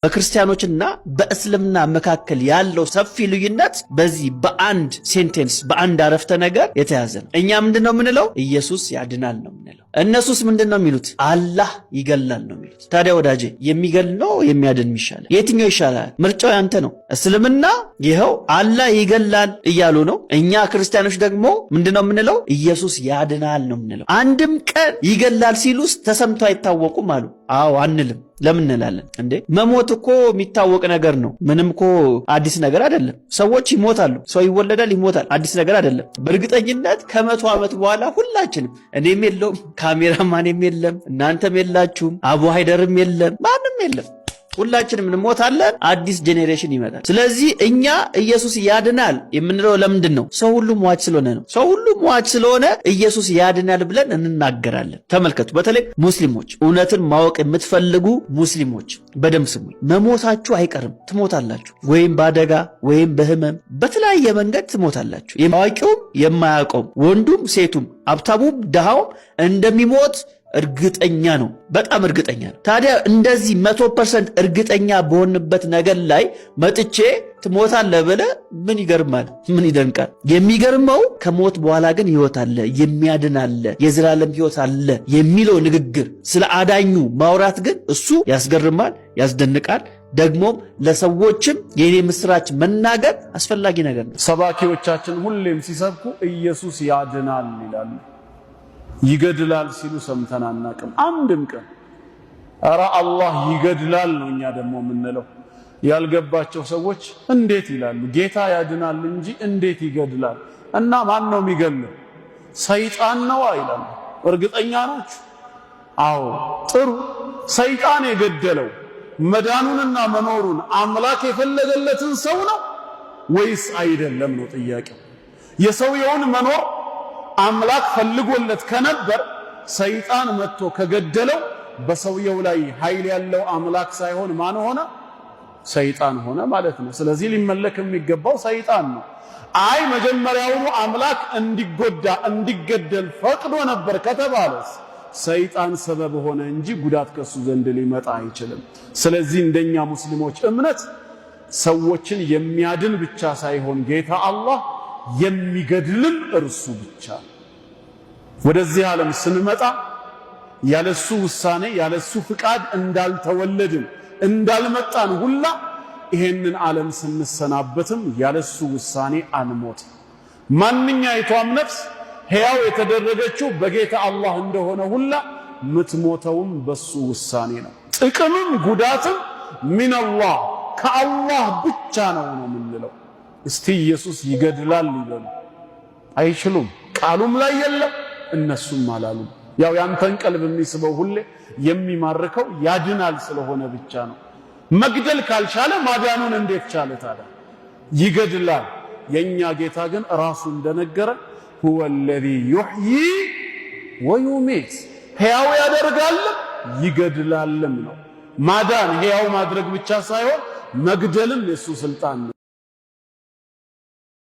በክርስቲያኖችና በእስልምና መካከል ያለው ሰፊ ልዩነት በዚህ በአንድ sentence፣ በአንድ አረፍተ ነገር የተያዘ ነው። እኛ ምንድን ነው የምንለው? ኢየሱስ ያድናል ነው የምንለው። እነሱስ ምንድን ነው የሚሉት? አላህ ይገላል ነው የሚሉት። ታዲያ ወዳጄ፣ የሚገል ነው የሚያድን የሚሻለ? የትኛው ይሻላል? ምርጫው ያንተ ነው። እስልምና ይኸው አላህ ይገላል እያሉ ነው። እኛ ክርስቲያኖች ደግሞ ምንድን ነው የምንለው? ኢየሱስ ያድናል ነው የምንለው። አንድም ቀን ይገላል ሲሉስ ተሰምቶ አይታወቁም አሉ። አዎ፣ አንልም። ለምን እንላለን እንዴ? መሞት እኮ የሚታወቅ ነገር ነው። ምንም እኮ አዲስ ነገር አይደለም። ሰዎች ይሞታሉ። ሰው ይወለዳል፣ ይሞታል። አዲስ ነገር አይደለም። በእርግጠኝነት ከ100 ዓመት በኋላ ሁላችንም፣ እኔም የለሁም፣ ካሜራማኔም የለም፣ እናንተም የላችሁም፣ አቡ ሃይደርም የለም፣ ማንም የለም። ሁላችንም እንሞታለን። አዲስ generation ይመጣል። ስለዚህ እኛ ኢየሱስ ያድናል የምንለው ለምንድን ነው? ሰው ሁሉ ሟች ስለሆነ ነው። ሰው ሁሉ ሟች ስለሆነ ኢየሱስ ያድናል ብለን እንናገራለን። ተመልከቱ፣ በተለይ ሙስሊሞች፣ እውነትን ማወቅ የምትፈልጉ ሙስሊሞች በደንብ ስሙኝ። መሞታችሁ አይቀርም፣ ትሞታላችሁ። ወይም በአደጋ ወይም በህመም፣ በተለያየ መንገድ ትሞታላችሁ። አዋቂውም የማያውቀውም፣ ወንዱም ሴቱም፣ ሀብታሙም ድሃውም እንደሚሞት እርግጠኛ ነው። በጣም እርግጠኛ ነው። ታዲያ እንደዚህ 100% እርግጠኛ በሆንበት ነገር ላይ መጥቼ ትሞታለህ ብልህ ምን ይገርማል? ምን ይደንቃል? የሚገርመው ከሞት በኋላ ግን ህይወት አለ፣ የሚያድን አለ፣ የዘላለም ህይወት አለ የሚለው ንግግር፣ ስለ አዳኙ ማውራት ግን እሱ ያስገርማል፣ ያስደንቃል። ደግሞም ለሰዎችም የኔ ምስራች መናገር አስፈላጊ ነገር ነው። ሰባኪዎቻችን ሁሌም ሲሰብኩ ኢየሱስ ያድናል ይላሉ። ይገድላል ሲሉ ሰምተን አናቅም አንድም ቀን። ኧረ አላህ ይገድላል ነው እኛ ደግሞ የምንለው። ያልገባቸው ሰዎች እንዴት ይላሉ። ጌታ ያድናል እንጂ እንዴት ይገድላል? እና ማን ነው የሚገድለው? ሰይጣን ነዋ ይላሉ። እርግጠኛ ናችሁ? አዎ። ጥሩ። ሰይጣን የገደለው መዳኑንና መኖሩን አምላክ የፈለገለትን ሰው ነው ወይስ አይደለም ነው ጥያቄው። የሰውየውን መኖር አምላክ ፈልጎለት ከነበር ሰይጣን መጥቶ ከገደለው በሰውየው ላይ ኃይል ያለው አምላክ ሳይሆን ማን ሆነ? ሰይጣን ሆነ ማለት ነው። ስለዚህ ሊመለክ የሚገባው ሰይጣን ነው። አይ፣ መጀመሪያውኑ አምላክ እንዲጎዳ እንዲገደል ፈቅዶ ነበር ከተባለስ ሰይጣን ሰበብ ሆነ እንጂ ጉዳት ከሱ ዘንድ ሊመጣ አይችልም። ስለዚህ እንደኛ ሙስሊሞች እምነት ሰዎችን የሚያድን ብቻ ሳይሆን ጌታ አላህ የሚገድልም እርሱ ብቻ ነው። ወደዚህ ዓለም ስንመጣ ያለሱ ውሳኔ፣ ያለሱ ፍቃድ እንዳልተወለድን፣ እንዳልመጣን ሁላ ይሄንን ዓለም ስንሰናበትም ያለሱ ውሳኔ አንሞት። ማንኛይቷም ነፍስ ሕያው የተደረገችው በጌታ አላህ እንደሆነ ሁላ ምትሞተውም በሱ ውሳኔ ነው። ጥቅምም ጉዳትም ሚነላህ፣ ከአላህ ብቻ ነው ነው የምንለው። እስቲ ኢየሱስ ይገድላል ይበሉ። አይችሉም። ቃሉም ላይ የለም፣ እነሱም አላሉም። ያው ያንተን ቀልብ የሚስበው፣ ሁሌ የሚማርከው ያድናል ስለሆነ ብቻ ነው። መግደል ካልቻለ ማዳኑን እንዴት ቻለ ታዲያ? ይገድላል። የኛ ጌታ ግን ራሱ እንደነገረ هو الذي يحيي ويميت፣ ሕያው ያደርጋልም ይገድላልም ነው። ማዳን፣ ሕያው ማድረግ ብቻ ሳይሆን መግደልም የሱ ስልጣን ነው።